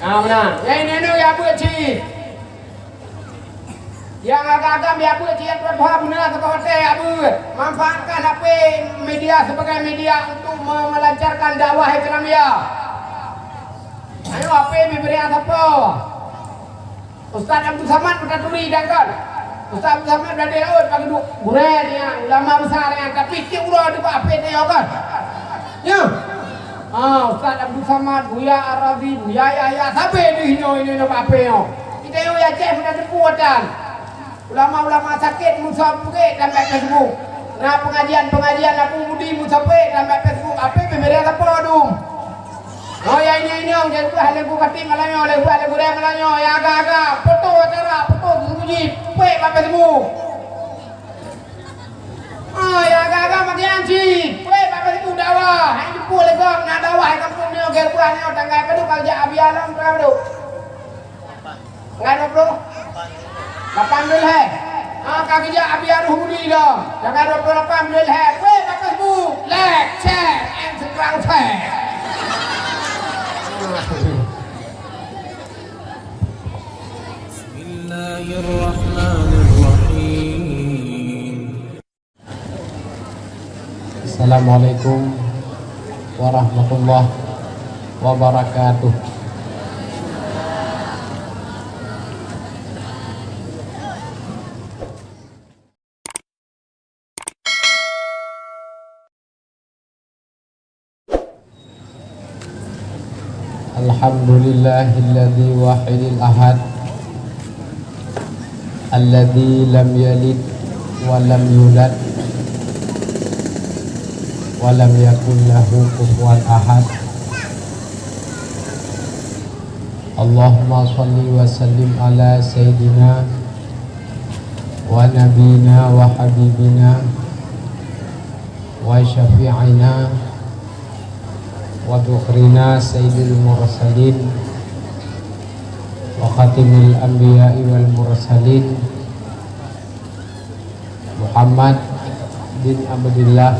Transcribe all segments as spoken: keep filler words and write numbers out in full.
Nah, meunan. Nyang inong-inong ya beuet cit. Nyang agam-agam ya beuet cit, nyang tuha-tuha beuna saboh watèe ya beuet. Manfaatkan H P media sebagai media untuk me-, melancarkan dakwah Islamiyah. Ayo, H P bri bri sapo? Ustaz Abdul Samad Mutaturi dan kan? Ustaz Abdul Samad dari laôt, Pak Guru. Gurèe nyan, ulama besar nyan, tapi tiep uroe di H P teuh kan? Ya. Ah, Ustaz Abdul Samad, Buya Ar-Razi, Buya Yahya, sabe deuh nyoe, nyoe, nyoe, H P nyoe. Kita nyoe ya cek, mudah teupeu atan. Ulama-ulama sakét meusapeue tambah Facebook. Na pengajian-pengajian Abu Mudi meusapeue tambah Facebook. Apa bri-bri sapo dum? Oh, ya, ini, ini, oh, dia ubah lagu Katim malam nyoe, dia ubah lagu Rem malam nyoe, ya, agak-agak, foto acara, foto Abu Mudi, peuet bak Facebook. Ah, ya, agak-agak bagian cit, peuet bak Facebook dakwah. Hai jumpa lé gob, na dakwah di kampung nyoe, dia ubah nyoe, tanggai padum ka jak Abia lom, tanggai padum. Tanggai dua puluh lapan Zulhijjah. Ha, ka geujak Abi Aruh Budi dah. Tanggai dua puluh lapan Zulhijjah. Weh, bak Facebook. Like, share, and subscribe. Bismillahirrahmanirrahim. Assalamualaikum warahmatullahi wabarakatuh. Alhamdulillahilladzi wahidil ahad, alladzi lam yalid wa lam yulad, wa lam yakul lahu kufuwan ahad. Allahumma shalli wa sallim ala sayyidina wa nabiyina wa habibina wa syafi'ina wa dzukhrina sayyidil mursalin wa khatimil anbiya'i wal mursalin Muhammad bin Abdillah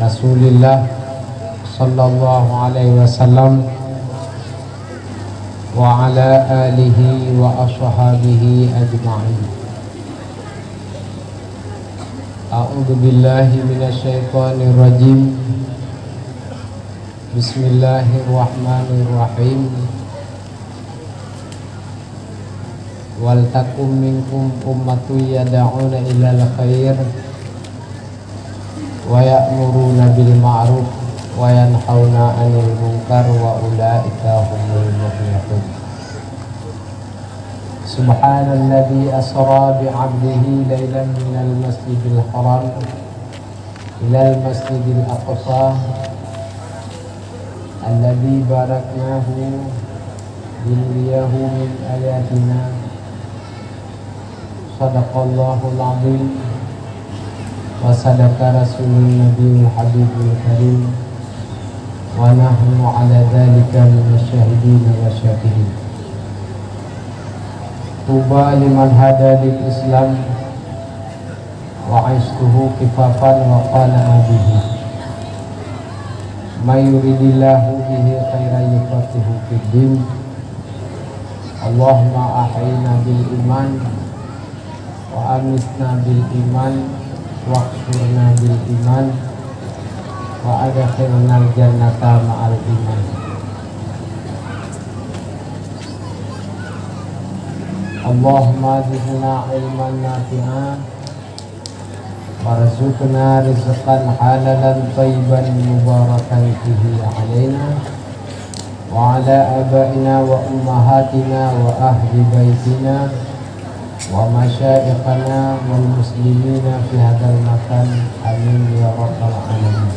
Rasulillah sallallahu alaihi wasallam wa ala alihi wa ashabihi ajma'in. A'udzu billahi minasy syaithanir rajim. Bismillahirrahmanirrahim. Wal takum minkum ummatun yad'una ilal khair wa ya'muruna bil ma'ruf wa yanhauna 'anil munkar wa ulaika humul muflihun. Subhanalladzi asra bi 'abdihi lailan minal masjidil haram ilal masjidil aqsa alladzi baraknahu linuriyahu min ayatina. Sadaqallahul azim wa sadaqa rasulun nabiyul habibul karim wa nahnu ala dzalika minasy syahidin wa syakirin. Tuba liman hada lil Islam wa aishtuhu kifafan wa qana'a bihi. May yuridillahu bihi khairan yufaqihu fid din. Allahumma ahyina bil iman wa amitna bil iman wahsyurna bil iman wa adkhilnal jannata ma'al iman. Allahumma zidna ilman nafi'a warzuqna rizqan halalan thayyiban mubarakan fihi alaina wa ala abaina wa ummahatina wa ahli baitina wa masyaikhana wal muslimina fi hadzal makan. Amin ya rabbal alamin.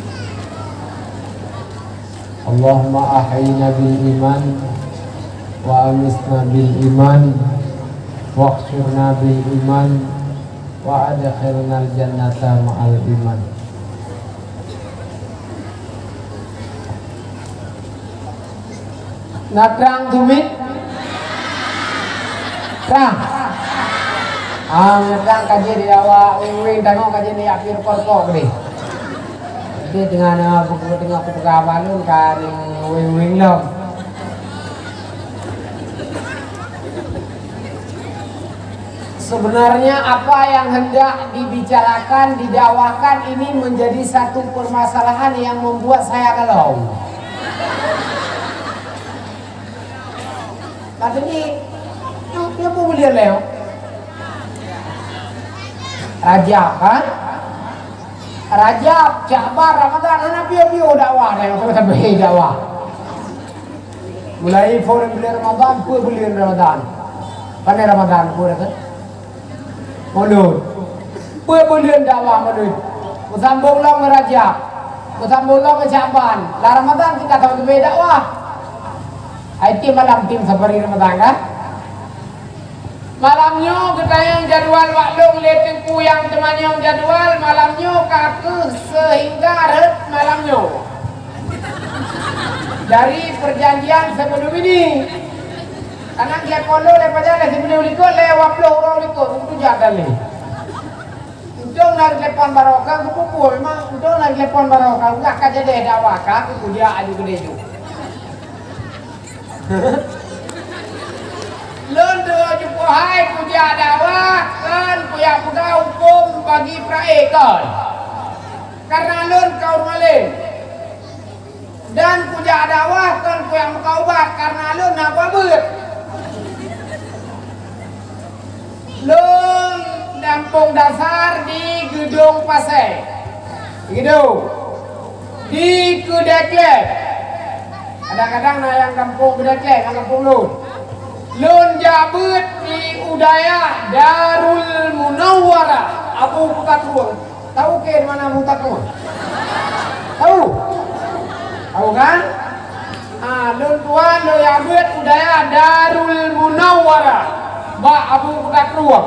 Allahumma ahyina bil iman wa amitna bil iman wahsyurna bil iman wa adkhilnal jannata ma'al iman. Na trang tumiet? Trang. Ah, na trang ka jeuet di awak weng-weng tanoh ka jeuet di api rukok-rukok deh. Dengan, eh, buku tengah peugah balon kan, eh, weng-weng lom. Sebenarnya apa yang hendak dibicarakan, didakwahkan ini menjadi satu permasalahan yang membuat saya galau. Katanya, nyoe, nyoe peue buleuen lé? Rajab, kan? Rajab, Sya'ban, Ramadan, hana piôh-piôh dakwah, nyoe, sampai dakwah. Mulai phon buleuen Ramadan, peue buleuen Ramadan? Pane Ramadan, peue dah? Mulod. Peue buleuen dakwah mulod? Meusambông lom ngon Rajab. Meusambông lom ngon Sya'ban. Lam Ramadan kita tahu leubeh dakwah. Hai tim malam tim safari Ramadan kan? Malam nyoe geutanyong jadwal wak lôn lé Teungku nyang teumanyong jadwal, malam nyoe ka keuh sehingga rhot malam nyoe. Dari perjanjian sebelum ini. Karena dia kolo lé pajan lé sibuleuen likot lé dua ploh uroe likot, itu jaga lé. Untông na telepon barokah, kupupu memang untông na telepon barokah, ulah ka jadi dakwah ka, aku kuliah aju gede ju. Lôn dua jupo hai kujak dakwah, kan kujak peugah huköm bagi Israel, kan. Karena lôn kaum malém. Dan kujak dakwah kon kujak meuka ubat, karena lôn na buet. Lôn gampông dasar di Geudong Pasè. Geudong. Di Keudè Klèe. Kadang-kadang na nyang gampông Keudè Klèe, na gampông lôn. Lôn jak beuet di Udaya Darul Munawwarah, Abu Kuta Krueng. Tahu ke di mana Abu Kuta Krueng? Tahu? Tahu kan? Ah, lôn tuan lôn jak beuet Udaya Darul Munawwarah bak Abu Kuta Krueng.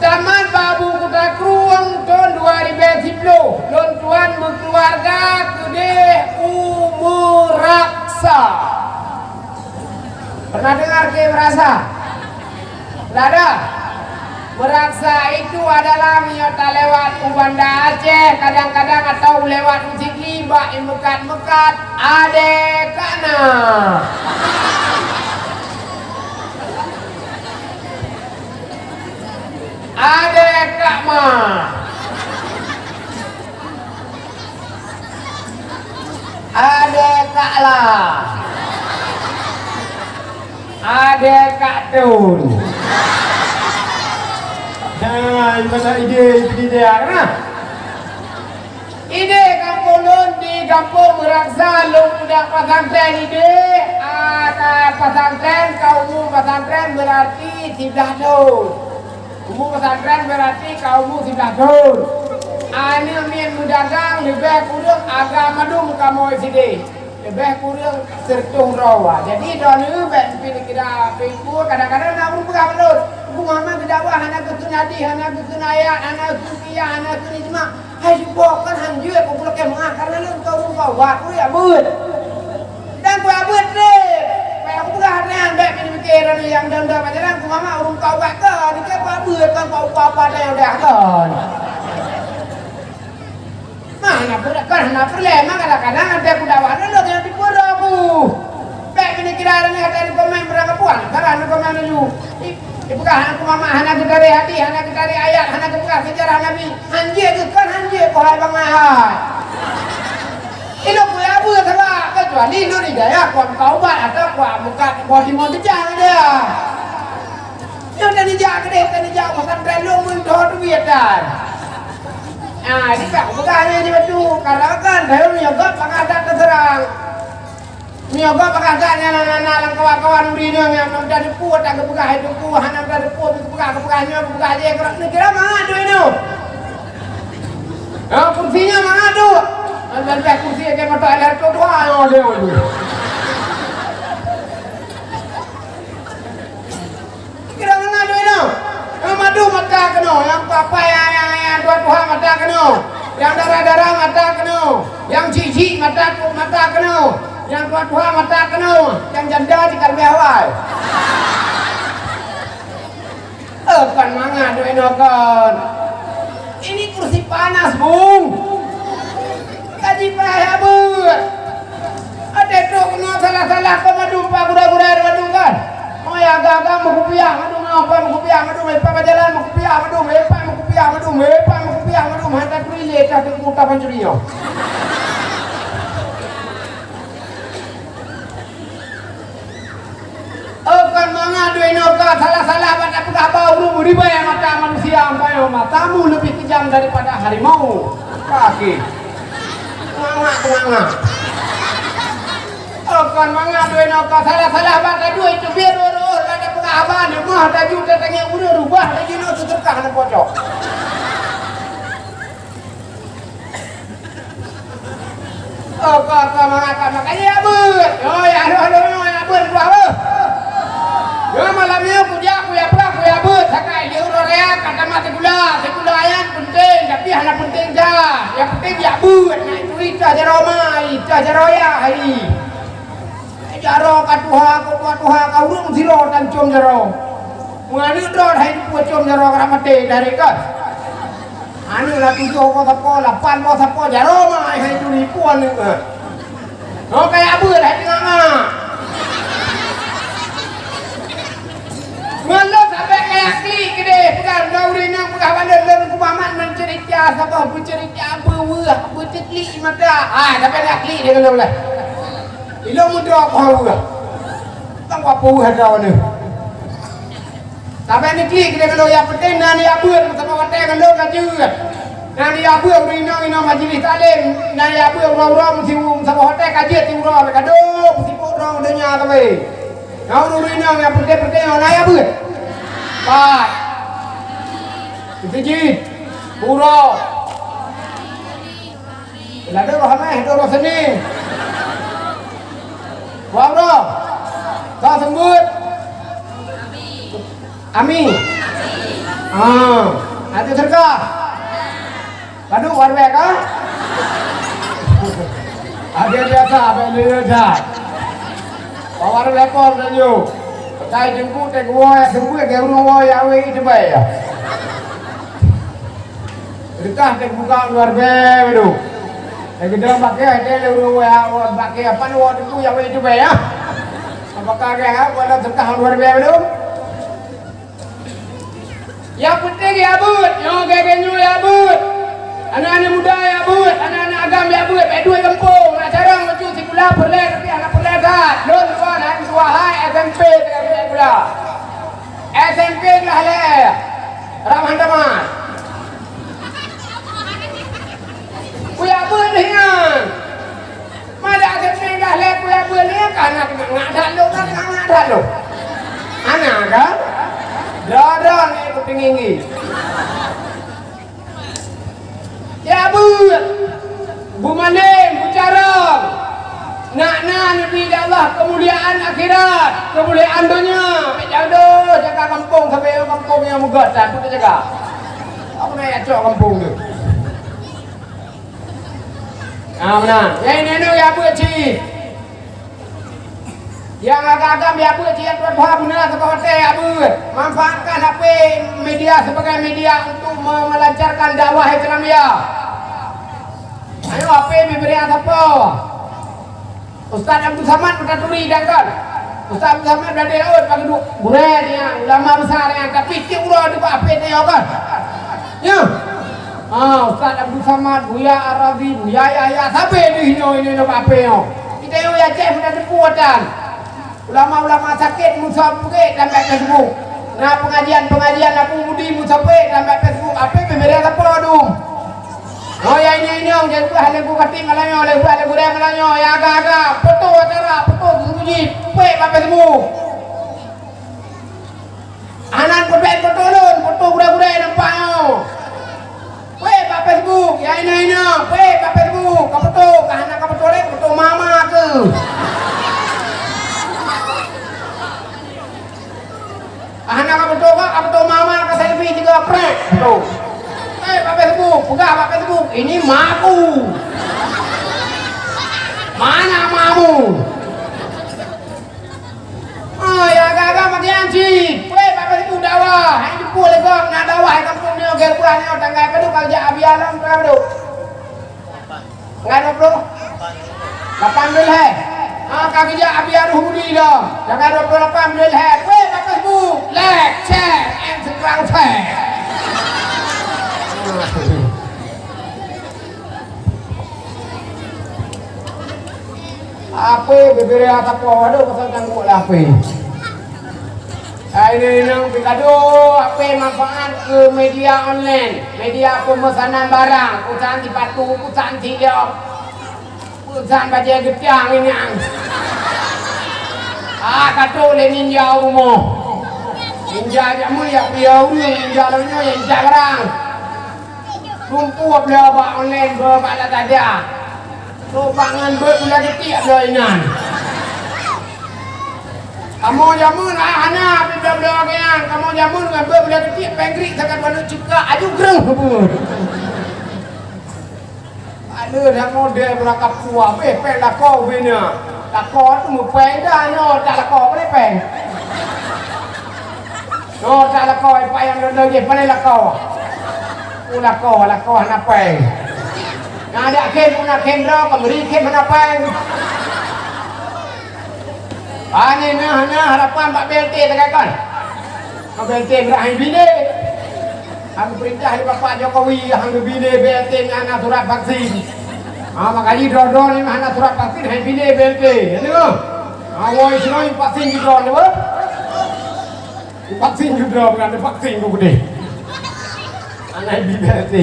Tamat bak Abu Kuta Krueng thon dua ribèe siploh, lôn tuan meukeuluwarga keudeh u Meuraksa. Pernah dengar ke Meuraksa? Ndak ada? Meuraksa itu adalah meunyoe talewat u Banda Aceh, kadang-kadang atau lewat u Sigli bak meukat-meukat, adé kana. Adé Kak Ma. Adé Kak La. Adé Kak Tun. Hai, mana ide, ide dia, nah? Ide gampông lôn di gampông Meuraksa, lôn udah pesantren ide. Ah, ka pesantren, ka umu pesantren berarti siblah thon. Umu pesantren berarti ka umu siblah thon. Aneuk miet meudagang leubeh kureueng agam mandum kamoe sideh. Leubeh kureueng sireutoh droe. Jadi, droeneuh bèk pih dikira pih peue, kadang-kadang na ureueng peugah bak lôn, "Teungku Muhammad geudakwah hana geukheun hadih, hana geukheun ayat, hana geukheun qiyas, hana geukheun ijma." Hai, cuba kan han jeuet, peue lakèe meu'ah, karena lôn ka ureueng taubat, ureueng jak beuet. Dan kujak beuet trép. Bèk kupeugah nyan, bèk pih dipike droeneuh nyang dong-dong pajalan, Teungku Muhammad ureueng taubat kon, dikeu kujak beuet kon, kujak upa-upa dan nyang udah kon. Nah, hana peureulèe, kan hana peureulèe, memang kadang-kadang watèe kudakwah lôn, lôn nyang tipu droe ku. Bèk pih dikira droeneuh watèe neukomen beurangkapuan, salah neukomen laju. Di, dipeugah Teungku Muhammad hana geutarek hadih, hana geutarek ayat, hana geupeugah seujarah Nabi. Han jeuet geuh kon, han jeuet keuh hai bangai hai. Ilôn kujak beuet sabab, keucuali lôn hidayah kon taubat atawa kuat meukat boh timon teucang aja. Nyoe tanijak keudeh, tanijak pesantren lôn meuntho teubiet dan. Ah, di kak peugah nyan di batu, karena kan, saya meunyoe gob pakat that teuseurang. Meunyoe gob pakat that nyan na, na, na lam kawan-kawan ureueng nyoe nyang na meudadeuk peue, tak geupeugah hai teungku, hana meudadeuk peue, geupeugah, geupeugah nyoe, geupeugah jih, kira mangat doi nyoe. Ah, kursi nyan mangat tu. Leubeh kursi ke moto ada tu dua nyoe dia tu. Kira mangat doi nyoe. Nyang madu mata keunoe, nyang papai, nyang, nyang, nyang tuha-tuha mata keunoe, nyang dara-dara mata keunoe, nyang cicik mata, mata keunoe, nyang tuha-tuha mata keunoe, nyang janda cit ka leubeh awai. Eh, kon mangat doi nyoe kon. Ini kursi panas, Bung. Ibrahim abeuet. Até trok keunoe salah-salah keu mandum, pak gura-gura mandum kan. Meuagam-agam meukupiah mandum, meukupiah mandum, ipak bajalan meukupiah mandum, ipak meukupiah mandum, ipak meukupiah mandum, hana turi lé ka teungku tapancuri nyoe. Oh, kon mangat dua inoe ka salah-salah bak tapeugah bak ureuëng meuribée mata manusia, ampai matamu leubeh keujam daripada harimau. Kaki. Nganga-nganga. Oh, kon mangat dua inoe ka salah-salah bak taduek itu biar roh-roh bak tapeugah haba, neumoh taju tatanggai ureuëng rubah laju nyoe seudeukah na pocok. Oh, ka, ka, mangat, ka, mangat. Ya, beuet. Oh, ya, aduh, aduh, aduh, ya, beuet, buah, beuet. Ya, malam ni, aku dia, aku ya, perak, aku ya, beuet. Sakai, dia urang raya, kata mati gula. Sikula ayat penting, tapi hana penting dah. Yang penting, ya, beuet. Nak itu, itu aja Roma, itu aja Roya, hai. Jaroe ka tuha, ka tuha, ka ureuëng sidroe tancom jaroe. Meunganeuk droe hai teupeu com jaroe ka maté dari kan. Aneuk lah tujoh boh sapo, lapan boh sapo, jaroe ma hai, hai turi pue aneuk, eh. Nyoe kaya beuet hai teunga-nga. Ngon lôn sabe kaya klik keudeh, peugah lôn ureuëng nyang peugah bak lôn, lôn kumamat meuceurita saboh beuceurita beuweueh, beuceuklik mata. Ah, sabe na klik deungon lôn lah. Ilôn meudroe poh weueh. Tang wapeu weueh droeneuh. Sabe neuklik keudeh keunoe, nyang peunteng na neujak beuet meusaboh watée ngon lôn ka jeuet. Na neujak beuet ureuëng inong-inong majelis taklim, na neujak beuet uroe-uroe meusiuroe meusaboh watée ka jeuet siuroe, ka dong meusibok droe donya sabe. Na ureuëng inong nyang peunteng-peunteng nyoe na neujak beuet. Pat. Meuseujid. Uroe. Ladôm roh hameh, dôm roh seuning. Wak roh. Ka seumbut. Ami. Ah, ada serga. Padu warwek ka? Ada biasa, apa yang dia dah. Bawar lekor dan yo. Kai jengku tek woi seumbut ke urung woi awe itu baik ya. Deukah teubuka luar bée tu. Teugeudong pakai, teuh lé ureuëng wée, wée pakai apa ni, wée teungku nyang wée tubée, ya. Apakah gét, ha, buat lam seutah luar bée tu? Nyang peunteng ya beuet, nyoe gét-gét nyoe ya beuet. Aneuk-aneuk muda ya beuet, aneuk-aneuk agam ya beuet, bèk duek gampông, nak carông bacut sikula peureulèe, tapi hana peureulèe that. Lôn tuan, hai tuan, hai S M P teuka sikula. S M P glah lhèe, rab hantaman. Kuyak beuet lheueh nyan. Madak S M P glah lhèe kuyak beuet lheueh nyan, ka na teungoh ngak that lôn, na teungoh ngak that lôn. Hana kan? Dada ni kuteungingi. Ya beuet, beumandéng, beucarông, nak na neubi lé Allah keumuliaan akhirat, keumuliaan donya. Bèk jadôh jaga gampông, sabe gampông nyang meugöt, tan peujaga. Apa na jak cok gampông tu? Ah, meunan. Nyang inong-inong ya beuet cit. Nyang agam-agam ya beuet, nyang tuha-tuha beuna saboh watèe ya beuet. Manfaatkan H P media sebagai media untuk me-, melancarkan dakwah Islamiyah. Ayo H P bri-bri sapo? Ustaz Abdul Samad meutaturi dan kan. Ustaz Abdul Samad dari laôt bagi du-, gurèe nyan, ulama besar nyan, tapi tiep uroe di H P teuh kan. Ya. Ah, Ustaz Abdul Samad, Buya Arabi, Buya Yahya, sabe di nyoe, ini nama H P nyoe. Kita nyoe ya cek meutateupeue atan. Ulama-ulama sakét meusapeue tambai Facebook. Na pengajian-pengajian Abu Mudi meusapeue tambai Facebook. Apa bri-bri sapo dum? Oh ya ini-ini nyang buah lagu kating malam nyoe, lagu, lagu rap malam nyoe, ya agak-agak, foto acara, foto sembunyi, pek bak Facebook. Anan peuet foto lôn, foto gurèe-gurèe nampak nyoe. Pek bak Facebook, ya ina-ina, pek bak Facebook, ka foto, ka hana ka foto lé, foto mama ke. Hana ka beutôi ka, ka beutôi mama ka selfie juga prank. Beutôi. Eh, bak Facebook, peugah bak Facebook, "Ini maku." Mana mamu? Ah, ya, agak-agak makin anci. Weh, bak Facebook dakwah. Hai jumpa lé gob, na dakwah, hai kampung nyoe, gèt buah nyoe, tanggai padum, kalau jak Abi Alam, tanggai padum. Tanggai dua ploh lapan Juli. Ha, ka geujak Abi Arhudi dah. Tanggai dua ploh lapan Juli. Weh, bak Facebook, like, share, and subscribe. Apa bebere atapo, aduh, pasal cangkuk lah apa. Hai, inong-inong, pih gadoh apa manfaat keu media online, media pemesanan barang, pesan sipatu, pesan silop, pesan bajée geutiang inong. Ah, ka trok lé ninja u rumoh. Ninja jameun jak piôh ureueng, ninja lagée nyoe jak jak barang. Tumpôk bloe bak online, bloe bak Lazada. Trok bak ngon beuet buleuen geutiek bloe inan. Kamoe jameun, ah, hana pih bloe-bloe lagée nyan. Kamoe jameun ngon beuet buleuen geutiek, péng grik sagat waneuk cukak, aju greuh beuet. Ada dah model beurangkat puah, beh, péng lakoe ubé na. Lakoe tu meupéng dah, nyoe tak lakoe, boleh péng. Nyoe tak lakoe, payah lôn lagée, paléng lakoe. Oh, lakoe, lakoe hana péng. Nyang ada khem, pun na khem droe, ka meuri khem hana péng. Pane na, na harapan bak B L T tagakon. Ka B L T geurah hai binéh. Hana peurintah lé Bapak Jokowi, hana binéh B L T nyang hana surat vaksin. Ha, makajih droe-droe ni hana surat vaksin, hai binéh B L T. Ya, tengok. Ha, woi, sinoe vaksin di droe ni, beuh? Vaksin ju droe, bukan ada vaksin ku gede. Anak B L T.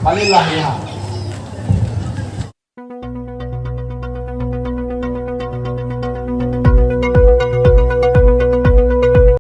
Palinglah ya.